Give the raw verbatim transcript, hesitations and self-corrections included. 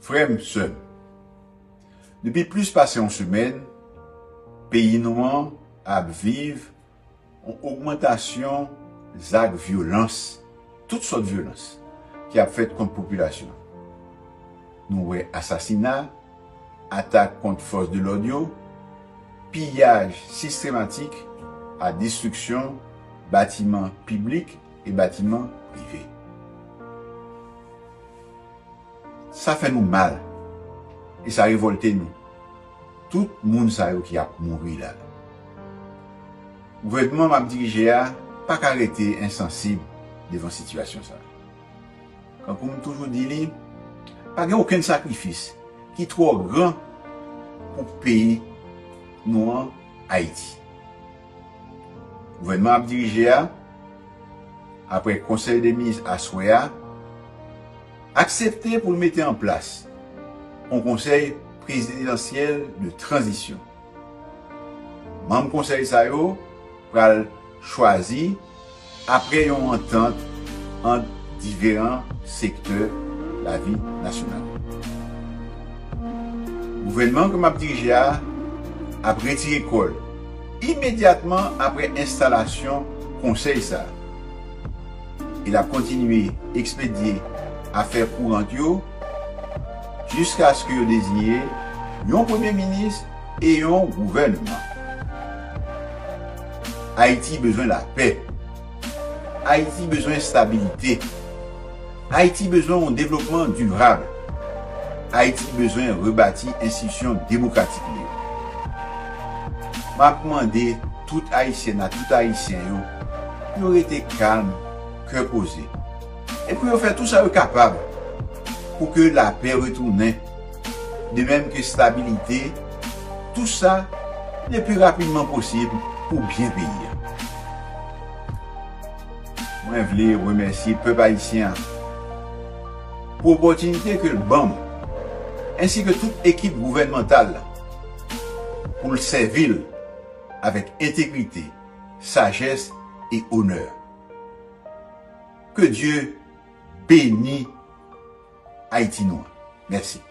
Frè m, sè m, depi plis pase yon semèn, peyi nou an ap viv yon ogmantasyon zak vyolans, tout sòt vyolans, ki ap fèt kont popilasyon. Nou wè asasina, atak kont fòs de lòd yo, piyaj sistematik ak destriksyon batiman piblik e batiman prive. Sa fè nou mal e sa revòlte nou. Tout moun sa yo ki ap mouri la. Gouvènman m ap dirije a pa ka rete ensansib devan sitiyasyon sa. Kankou m toujou di li, pa gen okenn sakrifis ki twò gran pou peyi nou an, Ayiti. Gouvènman ap dirije a, apre konsèy de minis aswè a, aksepte pou l mete an plas yon konsèy prezidansyèl de tranzisyon. Manm konsèy sa yo pral chwazi apre yon antant ant diferan sektè lavi nasyonal. Gouvènman ke m ap dirije a ap retire kò l imedyatman apre enstalasyon konsèy sa a. E l ap kontinye ekspedye afè kourant yo jiskaske yo deziye yon premye minis e yon gouvènman. Ayiti bezwen lapè. Ayiti bezwen estabilite. Ayiti bezwen yon devlopman dirab. Ayiti bezwen rebati enstitisyon demokratik li yo. M ap mande tout Ayisyèn ak tout Ayisyen yo pou yo rete kalm, kè poze, e pou yo fè tou sa yo kapab pou ke lapè retounen, de menm ke estabilite, tou sa le pli rapidman posib pou byen peyi a. Mwen vle remèsye pèp ayisyen an pou opòtinite ke l ban m, ensi ke tout ekip gouvènmantal la, pou l sèvi l avèk entegrite, sajès e onè. Ke Dye beni Ayiti nou an. Mèsi.